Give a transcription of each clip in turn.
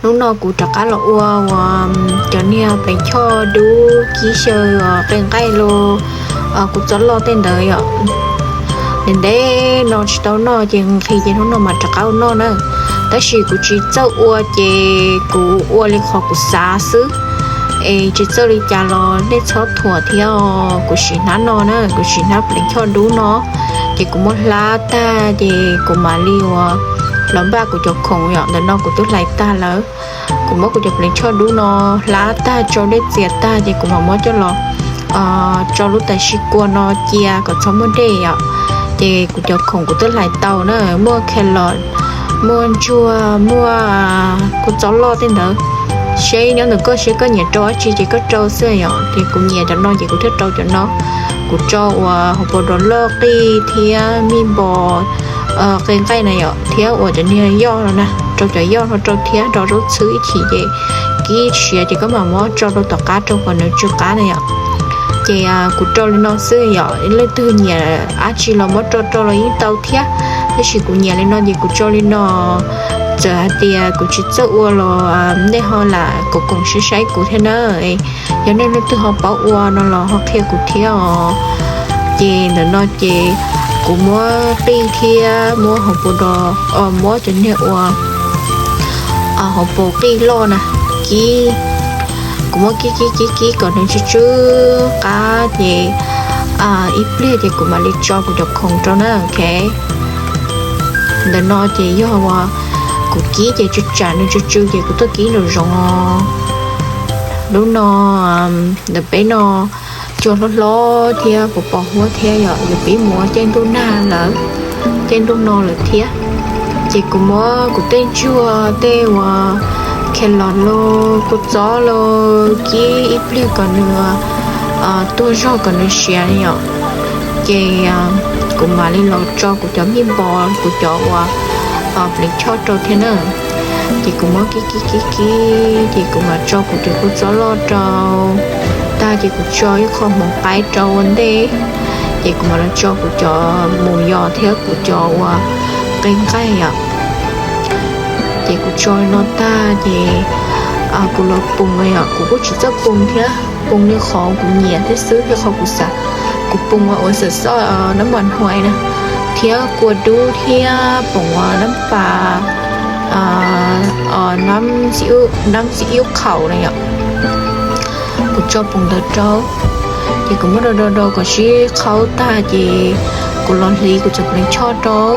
Hnub no kuv rov qab los ua uas cov niag pleev choj dub kib xyaw qe nqaij los kuv txob loj tej ntawd yom. Ntev ntev no tsis tau noj ces nqhis ces hnub no mas rov qab ua noj na. Tab sis kuv tsis txawj ua ces kuv ua li qhov kuv xav xwb, es tsis txawj li cas los nej txhob thuam thiab os. Kuv sim hnab no na, kuv sim hnab pleev choj dub no, ces kuv muab hlab tag ces kuv mam li uas los npaj kuv cov khoom yom. Ntawm no kuv twb hlais tag lawm. Kuv muab kuv cov pleev choj dub no hlab tag, tsau dej txias tag ces kuv mam muab coj los tso lub tais si kua no cia kom txhob muaj dej yom. Ces kuv cov khoom kuv twb hlais tau na, muaj carrot, muaj ntsuag, muaj kua txob loj tej ntawd. Seb nyob ntawm koj, seb koj nyiam rau dab tsi ces koj rau xwb yom. Ces kuv nyiam cov no ces kuv thiaj rau cov no. Kuv rau uas hauv paus dos loj qij thiab mij npos qe nqaij na yom, thiab uas cov niag yoj no na, rau cov yoj no rau thiab rau zaub txhwb ib chim ces kib siav ces koj mam muab tso rau tom qab rau kom nws tsw qab na yom. Ces kuv rau li no xwb yom, leej twg nyiam dab tsi los muab rau rau los yeej tau thiab, tab sis kuv nyiam li no ces kuv tso li no. Txawm hais tias kuv tsis txawj ua los nej ho lam koom koom saib saib kuv thiab na. Yog nej leej twg ho paub ua no los ho qhia kuv thiab os. Ces ntawm no ces kuv muab qij thiab muab hauv paus dos, muab cov niag uas hauv paus qij loj na, kib. Kuv muab kib kib kib kib kom nws tsw tsw qab ces ib pliag ces kuv mam li tso kuv cov khoom rau na, ok. Ntawm no ces yog uas kuv kib ces tsw tsam nws tsw tsw ces kuv tuaj kib nraum zoov os. Lub no ntawm peb no cua hlob hlob thiab pos pos huab thiab yom, yuav pib mus ua caij ntuj nag lawm, caij ntuj no lawm thiab. Ces kuv muab kuv tej ntsuag tej uas carrot los kua txob los kib ib pliag kom nws tuag zog kom nws siav yom. Ces kuv mam li los tso kuv cov mij npos, kuv cov uas pleev choj rau thiab na. Ces kuv muab kib kib kib kib ces kuv mam tso kuv cov kua txob loj rau. Tag ces kuv tso ib qho hmoov qaib rau ua ntej. Ces kuv mam los tso kuv cov mus yos thiab kuv cov uas qe nqaij yom. Ces kuv tso li no tag ces kuv los poos yom, kuv kuj tsis txawj poos thiab, poos li qhov kuv nyiam thiab xwb thiab qhov kuv xav. Kuv poos ua xav xoj nab mas hnuais na, thiab kua dub thiab poos ua nab pas, nab xib ub qhaum na yom. Kuv tso poos ntawd rau, ces kuv muab do do do kom sib qhaub tag ces kuv los hliv kuv cov pleev choj rau.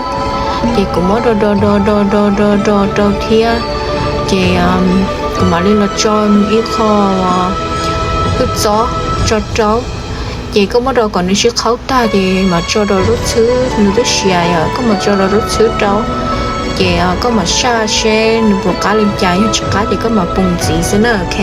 Ces kuv muab do do do do do do do rau thiab. Ces kuv mam li los tso ib qho hwj txob tso rau. Ces koj muab do kom nws sib qhaub tag ces mam tso rau zaub txhwb, nws twb siav yom, koj mam tso rau zaub txhwb rau. Ces koj mam saj seb nws puas qab li cas, yog tsis qab ces koj mam poos ntxiv xwb na, ok.